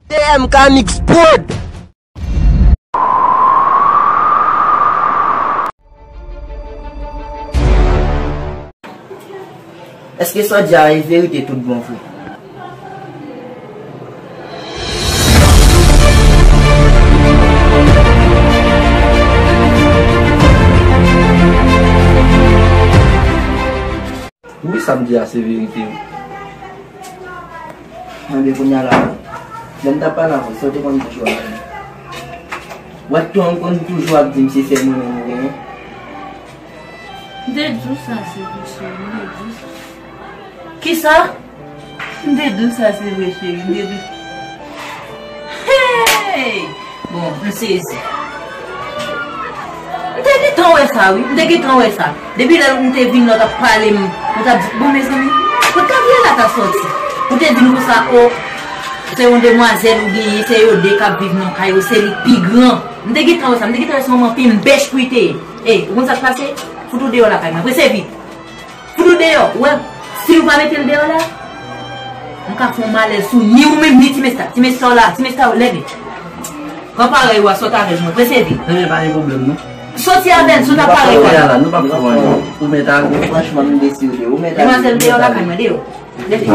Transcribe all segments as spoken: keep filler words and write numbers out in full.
T M K Mix Prod. Èske sa w di a e verite tout bon vre? Wi, sa m di a se verite wi. Anben kounye a la, lè m t ap pale avè w, sa w te konn toujou ap di m? W ap tou konn toujou ap di m se sèl mwen menm ou genyen? M te di w sa se vre cheri, m te di w sa. Kisa? M te di w sa se vre cheri, m te di w. Hey! Bon, m sezi. M te gentan wè sa wi, m te gentan wè sa. Depi lè m te vin la, w t ap pale m, ou t ap di, bon mezanmi, kot Gabriela ta sòti? Ou te di m konsa, o, se yon demwazèl ou genyen, se yo de k ap viv nan kay ou, se li k pi gran. M te gentan wè sa, m te gentan wè se manman pi m bèch pou li te ye. Ey, ou konn sa k pase? Fout ou deyò lakay mwen, prese vit. Fout ou deyò, ou wè, si nou pa mete l deyò la, m ka fè yon malèz sou ni ou menm, ni ti mesta. Ti mesta w la, ti mesta w leve. Pran parèy ou a, sot avè l, mwen, prese vit. Ebyen, pa gen pwoblèm, non. Soti avè l, sot ak parèy ou a. Nou p ap fè anyen. Ou mèt ale. Franchman, m desi w de. Ou mèt ale. Demwazèl deyò lakay mwen, deyò. Leve.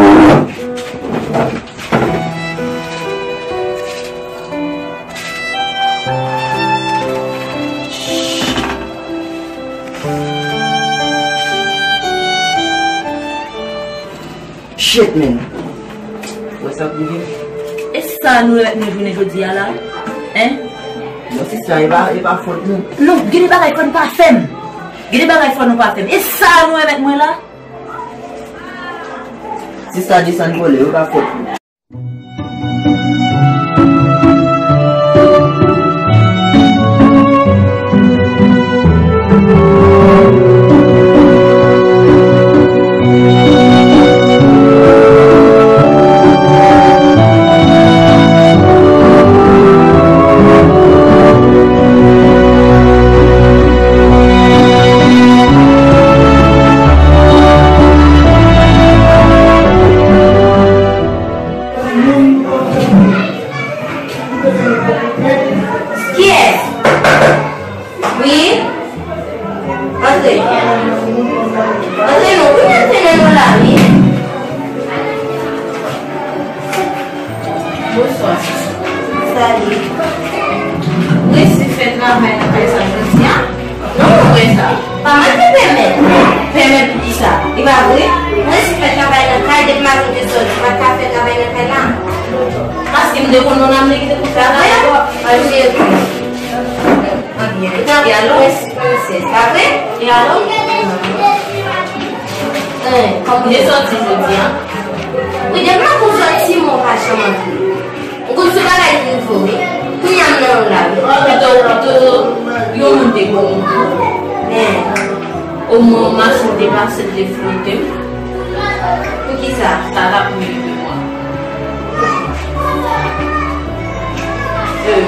Shit, man. Wè sa k rive? E sa nou remèt mwen jounen jodi a la? Hein? Non, sista, e pa, e pa fòt nou. Non, gen de bagay fò nou pa fè m. Gen de bagay fò nou pa fè m. E sa nou remèt mwen la? Sista, desann vole, e pa fòt nou. Kiyès? Wi. Antre. Antre non, kounye a te nan nou la, wi. Bonswa. Salut. Ou resi fè travay nan kay sa jodi a? Non, mwen wè sa. Pa mal te pèmèt. Pèmèt pou kisa? Li pa vre? Mwen si fè travay nan kay, depi maten te sòti, m pa t ka fè travay nan kay la. Paske m te konn yon nonm ki te konn fè travay ankò. Anbyen. E alò? Mwen si princess, pa vre? E alò? Kòm m te sòti jodi a. Wi, depi maten w sòti, mwen pa janm antre. M konn sou bagay ki nouvo, wi. Kounye a m nan yon la, wi. Pito, pito, yon moun te konnen m tou. Men. Omwen yon machin te pase, te fwote m. Poukisa? Sa t ap rive mwen. Euh,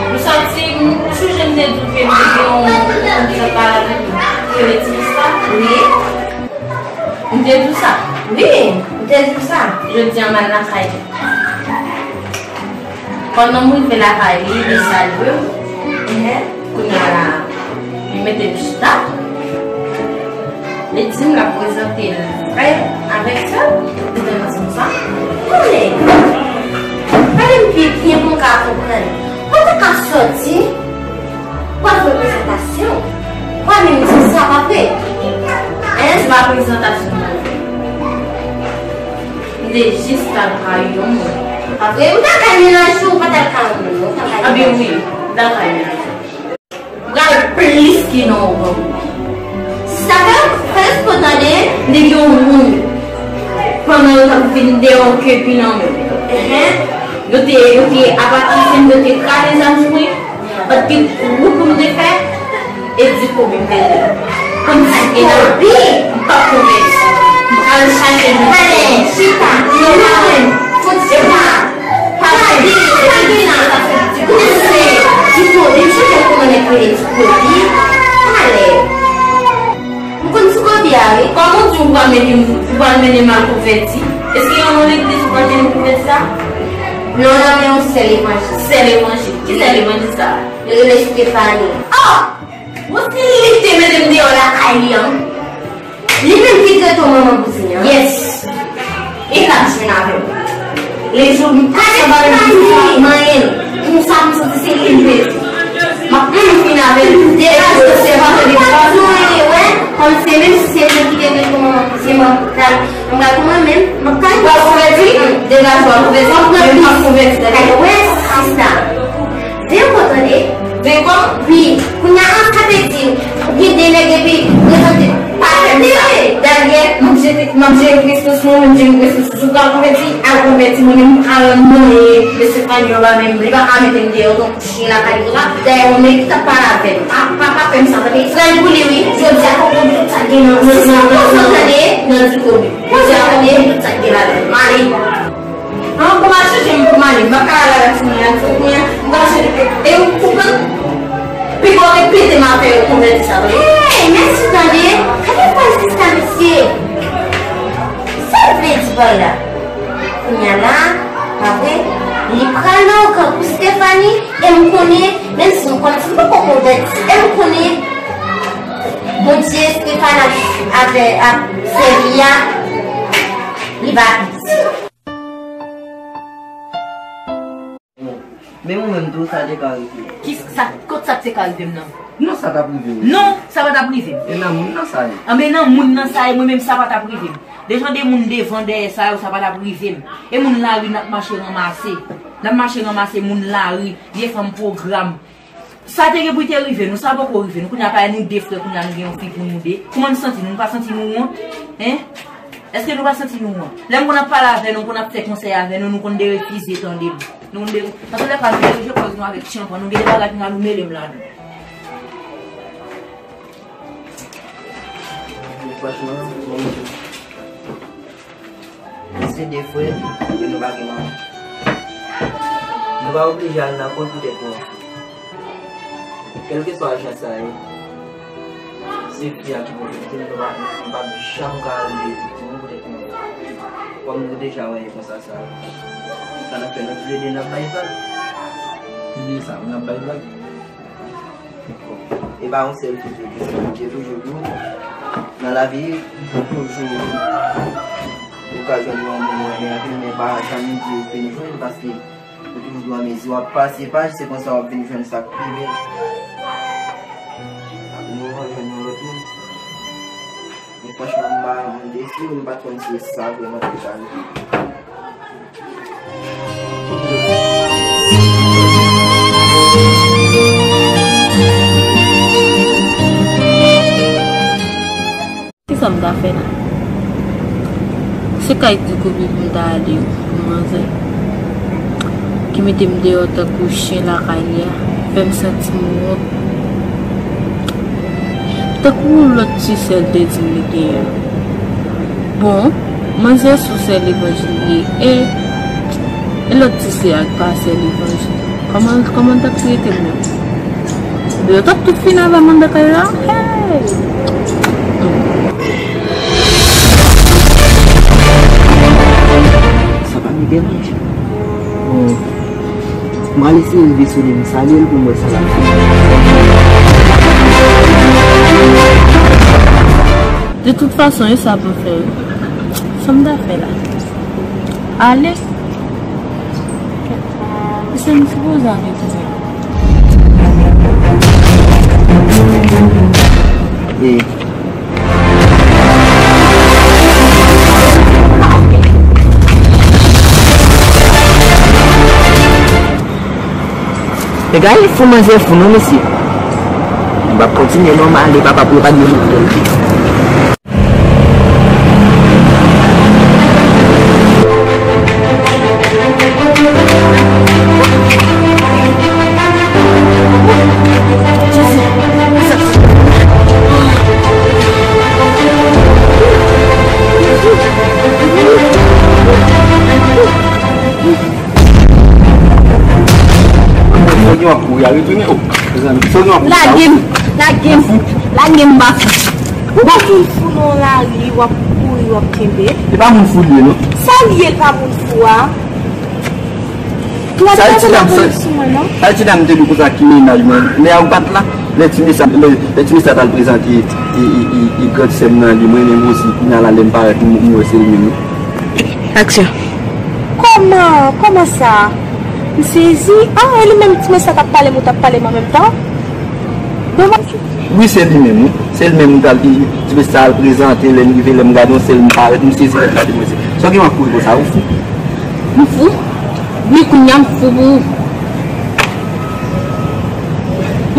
m sòti, m sonje m te di w ke m te gen yon moun ki t ap pale avèk mwen. Ki rele Ti Mista? Wi. M te di w sa? Wi, m te di w sa. Jodi a m al lakay li. Pandan m rive lakay li, li salye m. Ehe. Kounye a la, li mete m chita. Li di m l ap prezante l frè avèk sè l. Prezante m ansanm sa. Konnen, pale m pi byen pou m ka konprann. Kote w ka sòti? W ap fè prezantasyon. W ap menm di sa, pa vre? Hein? Se pa prezantasyon mwen fè. M te jis t al kay yon moun. Pa vre? Ou t al kay mennaj ou, ou pa t al kay yon moun, non? Ou t al kay mennaj ou. Anben wi, m t al kay mennaj ou. M pral plis ke nan yon gang. Sa fè, fè eksprè tande, m te gen yon moun. Pandan yo t ap vin dèyè w ke pi nan men. Ehe. Yo te, yo te apatize m, yo te kraze zam sou mwen. Bat gen wout pou nou te fè, e di kobi m te di. Kòmsi e nan pi, m p ap konvèti. M pral chache nou. Pale, chita, non, pa menm. Fò chita. Pale, chita, chita. Kounye a se di kobi, m chita, kòman nèg rele di kobi. Pale. M konn sou kote a, wi. Kòman w di w pral mennen m, ou pral mennen m al konvèti? Èske yon legliz ou pral mennen m konvèti sa? Non, nan men yon sè levanjil. Sè levanjil. Ki sè levanjil sa a? Li rele Stefani. Oh! Bon, se li ki te mete m deyò lakay li an. Li menm ki trete w manman bouzen an. Yes. E l ap jwenn avè w. Lejou m pa sanba menm di sa manyen. Pou sa m santi se li m pedi. M ap menm fin avè l. Degaje w, se pa vre, degaje w. Wè, kòm se menm si se li ki te trete w manman bouzen, m ap pral, m pral pou mwen menm. M ap kay. W ap konvèti? Degaje w, w ap konvèti. W ap pran plis. Ay, wè, sista. Ven kò tande. Ven kò? Wi. Kounye a, sa vle di, gen de nèg epi prezante pa fè m sa. Dayè, m ap jere, m ap jere respons mwen, m ap jere respons ou. Si w pral konvèti, al konvèti, mwen menm, al mwen, mesye Fanny yo pa menm, li pa ka mete m deyò tankou chen lakay li la. Dayè, yon nèg ki t ap pale avè m, pa, pa, pa fè m sa, tande. Frè l pou li, wi. Jodi a, fòk mwen di tout sa k gen nan, nan, nan, nan, nan, nan di komi. Jodi a, fòk mwen di tout sa k gen ladan l. M ale. An, pou m al chanje m pou m ale. M pa ka al avèk timoun nan, timoun nan, m pral chanje. E ou konprann? Piga w repete m ap fè yo konvèti sa, wi. Hey, mèsi tande. Gade fraz sista mesye. Sa l vle di pa la? Kounye a la, pa vre, li pral nan ogan pou Stefani, e m konnen, menm si m konnen, si m poko konvèti, e m konnen, Bondye Stefani ap, ap, ap sèvi a, li va piti. Men ou menm tou, sa te ka rive. Ki sa, kot sa te ka rive m nan? Non, sa t ap rive w. Non, sa pa t ap rive m. E nan moun nan sa ye. Anben nan moun nan sa ye, mwen menm sa pa t ap rive m. De jan de moun devan, dèyè sa yo, sa pa t ap rive m. E moun lari n ap mache ranmase. N ap mache ranmase moun lari, vye fanm pwogram. Sa te gen pou te rive nou, sa poko rive nou. Kounye a pa nou de frè, kounye a nou gen yon fi pou nou de. Kouman nou santi nou? Nou pa santi nou wont? Hein? Èske nou pa santi nou wont? Lè m konn ap pale avè nou, konn ap fè konsèy avè nou, nou konn derefize tande m. Nou konn dere-, paske lè pa nou dirije kòz nou avèk tchanpan, nou gen de bagay kounye a nou mele m ladan. Franchman, bon, se de frè, e nou pa gen manman. Nou pa oblije al nan kont poutèt nou. Kèlkeswa jan sa ye, se fi a ki pwoteje m, nou pa, nou p ap janm ka al veye viktim nou poutèt nou. Kòm nou deja wè e konsa sa, sa n ap fè, nou toulede n ap bay vag. Se byen sa, n ap bay vag. E pa yon sèl fi ki egziste, Bondye toujou di w, nan lavi, toujou ou ka jwenn yon moun ou renmen anpil, men pa janm di ou fin jwenn, paske ou toujou anmezi w ap pase paj, se konsa w ap vin jwenn sa k pi bèl. Apre nou va jwenn yon lòt moun. Men franchman, m pa, m desi, m pa t konn si sa vrèman te ka rive. Kisa m ta fè la? Se kay Dikobi pou m ta ale pou manzè ki mete m deyò tankou chen lakay li a, fè m santi m wont. Tankou lòt ti sè l te di m li genyen an. Bon, manzè sou sè levanjil li ye, e, e lòt ti sè a k pa sè levanjil. Kòman, kòman l t ap trete m nan? Yo t ap tout fin avè m anndan kay la. Hey! Sa pa mete manje. Bon. M pral eseye rive sou li, m salye l pou m wè sa l ap fè. De tout fason, e sa pou m fè wi. Sa m ta fè la? Ale? Kisa m sipoze ale pou mwen? E E gade fou manzè fou non mesye. M p ap kontinye non, m ale papa pou yo pa di m. Fò gen w ap kouri a retounen. Oh, mezanmi, fò gen w ap kouri a. Lage m, lage m, lage m, m pa fou. Ou pa moun fou nan lari, w ap kouri, w ap kenbe. E pa moun fou li ye, non. Sa li ye, l pa moun fou a. Sa e ti dam, sa, sa e ti dam te di konsa ki mennaj mwen. Lè a ou pa t la, lè ti mesye, lè, lè ti mesye a t al prezante e, e, e, e grand sè m nan li, mwen menm osi, kounye a la lè m parèt, m, m wè se li menm wi. Aksyon. Kòman, kòman sa? M sezi. Ah, e li menm ti mesye a t ap pale m ou t ap pale m an menm tan? Wi, se li menm, wi. Se li menm m t al di, ti mesye sa al prezante, lè m rive, lè m gade yon sèl m parèt, m sezi nèt la di mwen se. Sa w gen w ap kouri konsa, ou fou? M fou? Wi, kounye a m fou pou ou.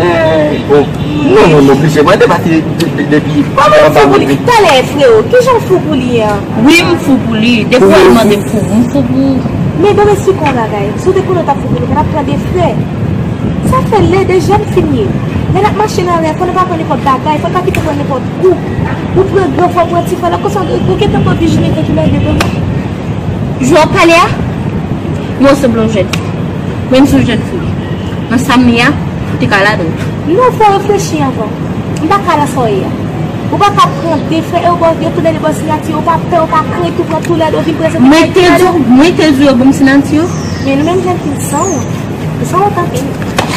Oh, non, non, m oblije. Mwen te pati de, de, de, depi. Kòman m fou pou li? Talè, freo, kijan w fou pou li an? Wi, m fou pou li. Defwa l mande m fou, m fou pou ou. Men ban m esplike w yon bagay. Si w te konnen w t ap fou pou li, w pa t ap pran de frè. Sa fè lè de jèn fi n ye. Lè n ap mache nan lari a, fò nou pa pran nenpòt bagay, fò n pa kite pran nenpòt kou. Ou pran gran fò, ou pran ti fò, lè konsa, ou gentan pran vijinite ki lè de devan. Jan w pale a, mwen sanble yon jèn fi. Menm si w jèn fi, nan sa m ye a, ou te ka ladan l. Non, fò w reflechi anvan. M pa ka nan sa w ye a. Ou pa ka pran de frè e w ba yo tounen li ba w siyati, ou pa pè, ou pa krent, ou pran tou lèd, ou vin prezante. Mwen te di w, mwen te di w yo ban m siyati yo. Men nou menm jèn fi n san wont. N san wont anpil.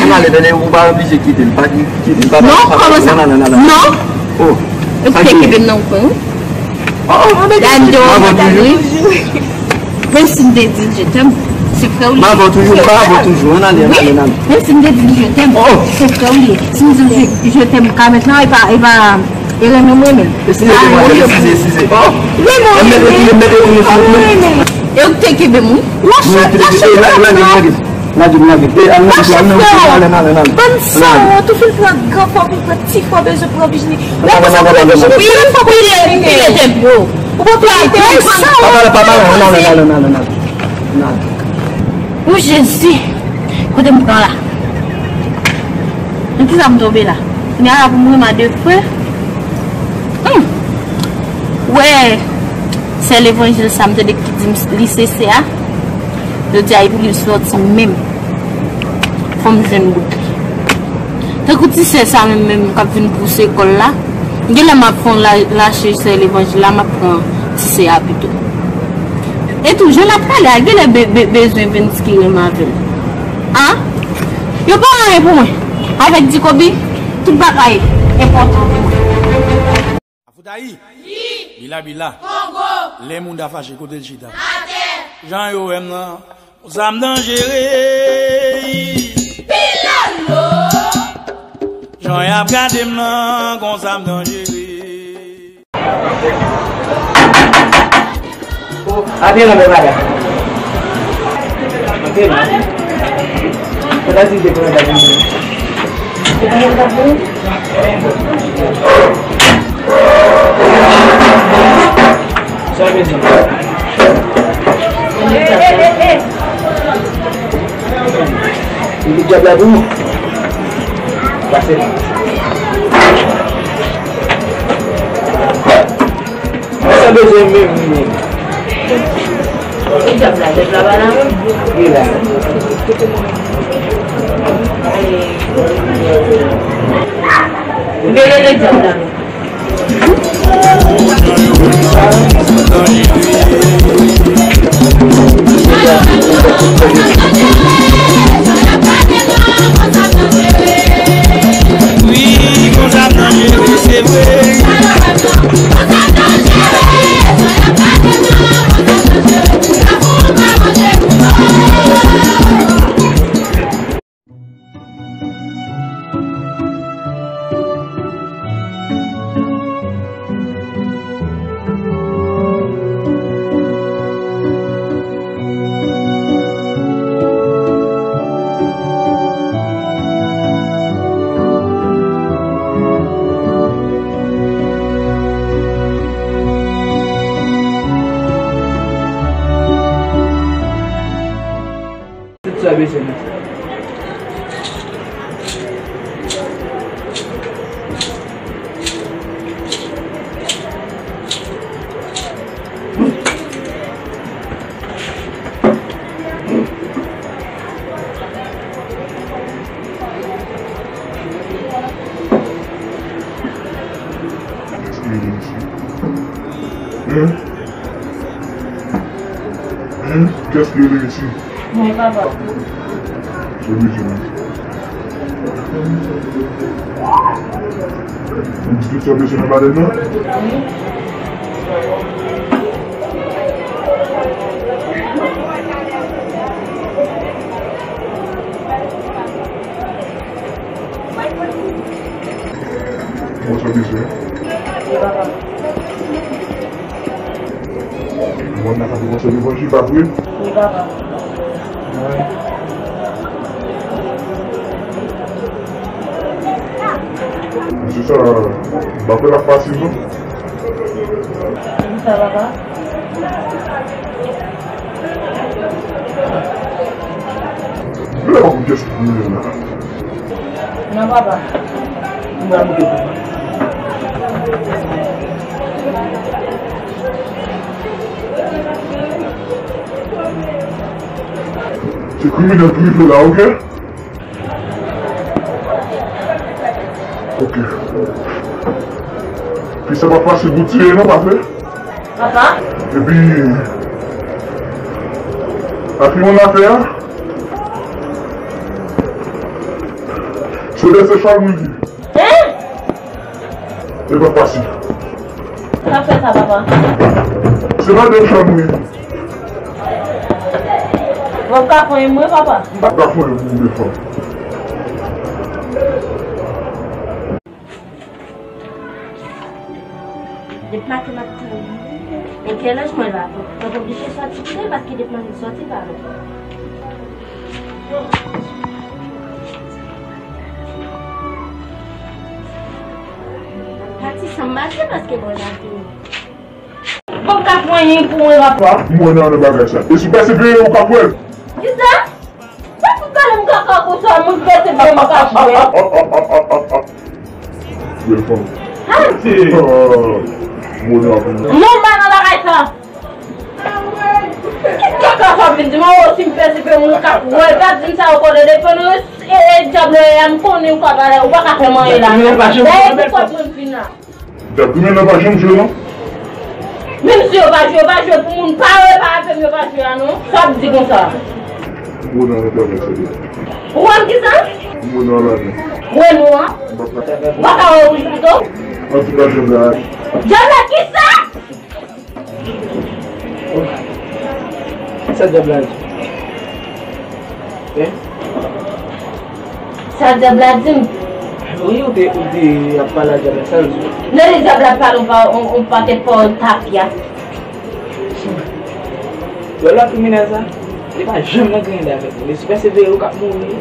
Ann ale, tande, ou pa oblije kite l, pa kite l, pa. Non, kòman sa? Non, non, non, non. Non. Oh. Ou te kenbe m nan yon kwen, wi. Oh, oh. Gade m te wè w, gade wi. Menm si m te di l je t'aime, se frè w li ye. M avè w toujou, m avè w toujou. Ann ale, ann ale, ann ale. Menm si m te di l je t'aime, se frè w li ye. Si m di l je, je t'aime, ka mentnan, e pa, e pa, e renmen m renmen l. Eskize, demwazèl, eskize, eskize. Oh! Renmen w renmen l. E w te kenbe m, wi. Lage m, lage m, lage m. Lage m, lage m. E, al nan bouch la, al nan bouch la, al nan, al nan, al nan. Bann san wont, ou fin pran gran fò, fin pran ti fò, bezwen pran vijini. Lè konsa pran vijini, pile fò, pile, pile tèt yo. Ou pa pile tèt, san wont. Pa pale, pa pale, al nan, al nan, al nan, al nan. O Jezi, kote m pran la? Nan kisa m tonbe la? Kounye a la pou m renmen de frè. Hmm. Wè, sè levanjil sa m tande ki di m li se sè a. Jodi a, epi li sòti menm. Fò m jwenn bout li. Tankou ti sè sa menm, menm k ap vin pouse kò l la. Genlè m ap fè yon la-, lache sè levanjil la, m ap pran ti sè a pito. E tou, jan l ap pale a, genlè be-, be-, bezwen vin di ki renmen avè l. A? Yo pa anyen pou mwen. Avèk Dikobi, tout bagay enpòtan pou mwen. Afoutayi! Bila bila! Kongo! Lè moun ta fache, kote l chita? Atè! Jan yo wè m nan, konsa m danjere. Pilolo! Jan y ap gade m nan, konsa m danjere. Oh, antre non, bèl madanm. Antre non. Fò ta di de kòman ta vini. Sa bezwen. Li di dyab la pou ou. Pase. Sa bezwen menm li menm. Li dyab la, dyab la pa la menm. Li la. Li rele dyab la menm. Wi, konsa m danjere, se vre. Tout sa bezwen nan. Hein? Hein? Kiyès ki rele mesye? Wi, papa. Sa w bezwen? Yon ti kesyon bezwen nan balèn nan? Wi. Bon, sa w bezwen? Wi, papa. Mwen nan ka kòmanse levanjil, pa vre? Wi, papa. Wi. Se sa, m pa kwè l ap fasil, non. Poukisa, papa? Vle wè pou pyès ki gen la. Non, papa. M pral moute pou ou. Se kriminèl ki rive la, oke? Oke. Fi sa pa fasil pou tiye, non, pa vre? Papa? Epi, ak yon afè a, se de se chal mwen li. Hein? E pa fasil. Sa fè sa, papa? Se pa de chal mwen li. Bon, w ka pran mwen, papa? M pa ka pran pou ou, fanm. Depi maten m ap tann li. Men kèlè mwen la tou? Mwen oblije sòti pou li paske depi maten m sòti pa la. Pati san m mache paske mwen la fini. Bon, m ka pran yon pou mwen, papa. M wè nan bagay sa. E si w pèsevere, ou ka pran. Kisa? Sa fout pale m kaka konsa, moun pèsevere m ka jwe. Bèl fanm. Mona pou mwen. Non, m pa nan bagay sa. Ki kaka sa vin di m, oh, si m pèsevere, moun ka wè, pa di m sa, ou konnen depi nou, e, e, dyab la, e, a, m konnen ou ka pale, ou pa ka fè m anyen la. Dayè, poukòt mwen vin la. Dap goumen nan pa janm jwe, non? Menm si yo pa jwe, yo pa jwe pou moun pa yo, e pa avè m yo pa jwe a, non. Sa w ap di konsa? Mona nan travay sa, de. Ou wè m kisa? Mona la, non. Ou wè nou an? Ou pa ka wè wouj pito? An tou ka, janm la. Janm la kisa? Sa dyab la di? Hein? Sa dyab la di m? Wi, ou te, ou te ap pale a dyab la, sa l di w? Lè dyab la pale yon pa, yon, yon pakèt pawòl tafya. Lè l ap kriminèl sa, li pa janm nan griyen avèk ou. Li si pèsevere, ou k ap mouri.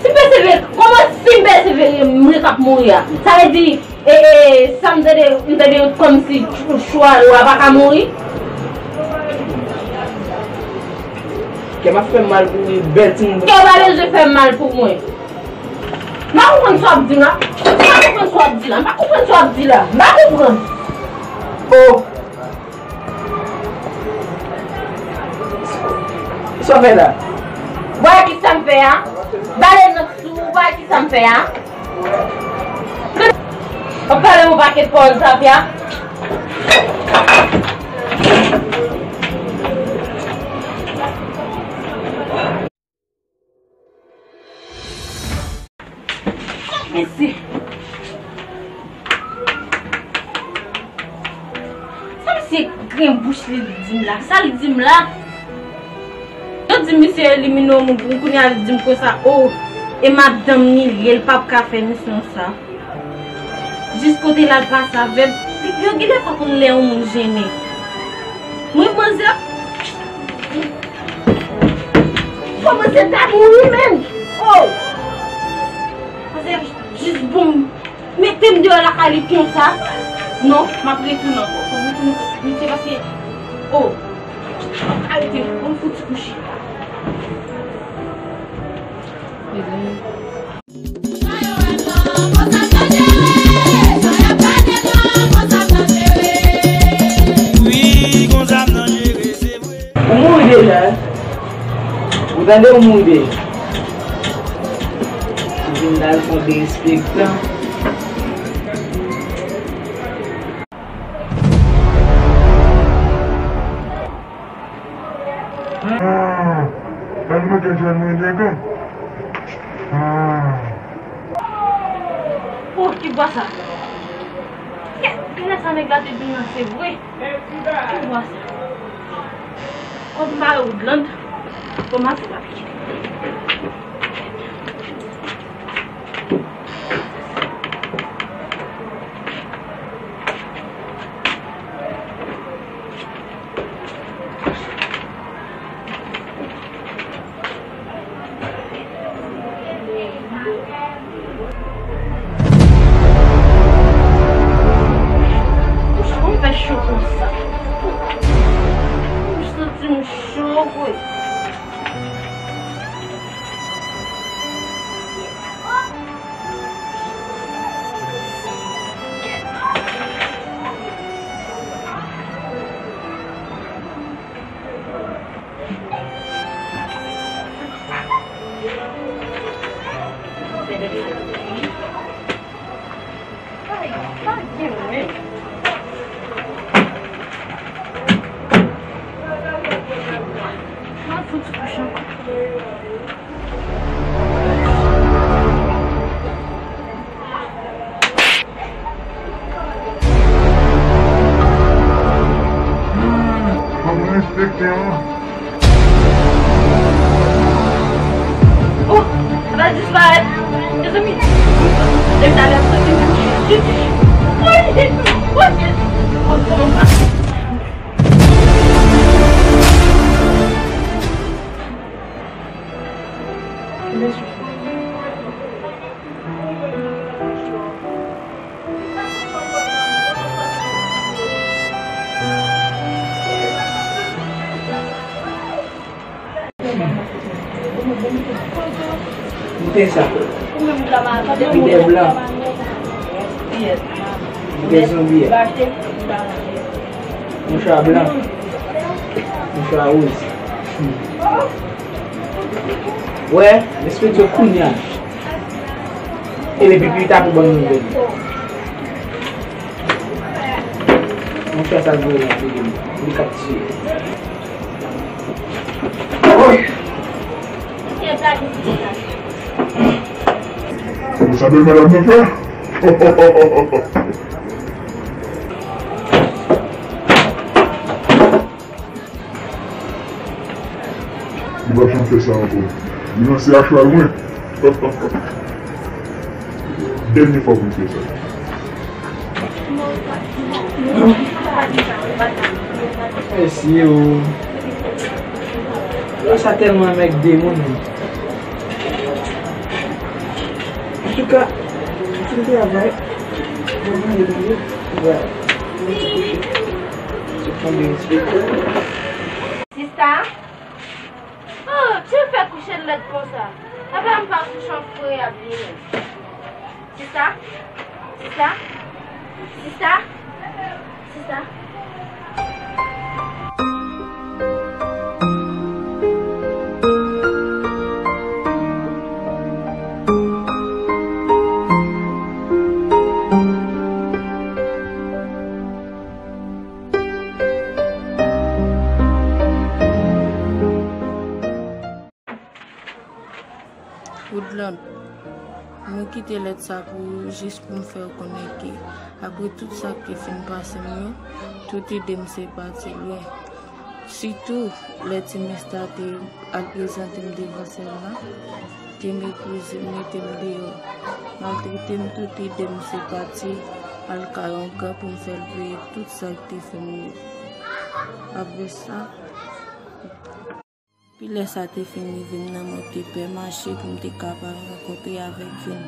Si pèsevere, kòman si m pèsevere, mwen k ap mouri a? Sa vle di, E, e, sa m tande, m tande kòmsi chwa yo a pa ka mouri. Kè m ap fè m mal pou ou, bèl timoun. Kè w pa bezwen fè m mal pou mwen. M pa konprann sa w ap di la. M pa konprann sa w ap di la. M pa konprann sa w ap di la. M pa konprann. Oh. Sa w fè la? Wè kisa m fè a? Bale nan sou, wè kisa m fè a? W ap pale yon pakèt pawòl tafya. Mesye. Sa misye gen bouch li di m la? Sa l di m la? Yo di misye elimine yon moun pou m, kounye a li di m konsa, oh, e madanm ni li, e l p ap ka fè misyon sa. Jis kote l al pase avè m, yo genlè pa konn lè yon moun jennen. Mwen manzè, kòmanse ta mouri menm. Oh! Manzè jis bon mete m deyò lakay li konsa. Non, m ap retounen ankò. Fò m retounen ankò. Misye pase. Oh! Arete, bon fouti kouche. Mezanmi. Wi, konsa m nan jere, se vre. Ou mouri deja, wi. Ou tande, ou mouri deja. Ou vin la fè derespektan. Hmm, men Oh, ki bwa sa? Kè, kilè sa nèg la te vin nan, se vre? Ki bwa sa? Kòm m pa wè Woodland, bon, m ap fè papye. Poukisa w fè cho konsa? M santi m cho vre. Fò m respekte w. Oh, sa va disparèt. Mezanmi, depi talè m santi m chiti. Woy, woy, Jezi. Oh, kòman sa? Goute sa. Goute blan. Goute zonbi a. Mouchwa blan. Mouchwa wouz. Wè, respekte yo kounye a. E depi pita pou bon nouvèl. Mouchwa sa voye la, figi m. Li k ap tiye. Ou sape madanm nan fè? Li p ap janm fè sa ankò. Li ranse a chwal mwen. Dènye fwa pou l fè sa. Mesye o. Yo sa tèlman mèg de moun. Antouka, bon travay. Bon travay, tande. Bon, mwen ti kouche. Se konbyen respekte. Sista? Oh, ki fè kouche lèd konsa? Apa m pa kouche an frè ap vini. Sista? Sista? Sista? Sista? Woodland, mwen kite lèt sa pou ou jis pou m fè w konnen ke apre tout sa k te fin pase m yo, tout ide m se pati lwen. Sitou lè ti Mista te al prezante m devan sèl la, te meprize m, mete m deyò, maltrete m, tout ide m se pati al kay yon gran pou m fè l peye tout sa l te fè m yo. Apre sa, depi lè sa te fin rive m nan, mwen te pè mache pou m te kapab rankontre avèk youn.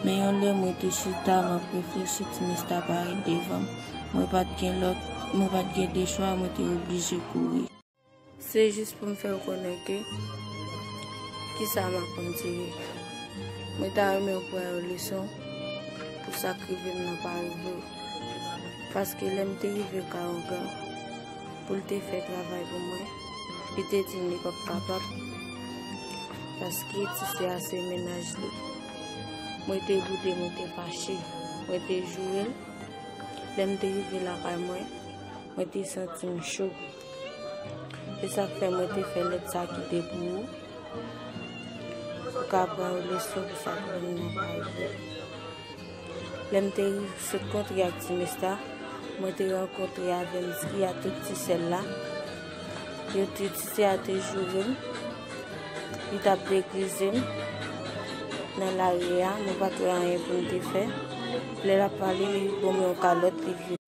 Men yon lè mwen te chita, m ap reflechi, ti Mista parèt devan m. Mwen pa t gen lòt, mwen pa t gen de chwa, mwen te oblije kouri. Se jis pou m fè w konnen ke kisa m ap andire. Mwen ta renmen w pran yon leson pou sa k rive m nan pa rive w. Paske lè m te rive kay yon gran pou l te fè travay pou mwen, li te di m li p ap kapab. Paske ti sè a se mennaj li. Mwen te boude, mwen te fache, mwen te joure l. Lè m te rive lakay mwen, mwen te santi m cho. Se sa k fè mwen te fè lèt sa ki te pou ou. ou ka pran yon leson pou sa k vin nan paj ou. Lè m te sot kontre ak ti mès la, mwen te rankontre avè m ki a tout ti sèl la. Yo te, ti sè a te joure m. Li t ap degrize m nan lari a, mwen pa t wè anyen pou m te fè. Lè l ap pale, li ban m yon kalòt, li vire.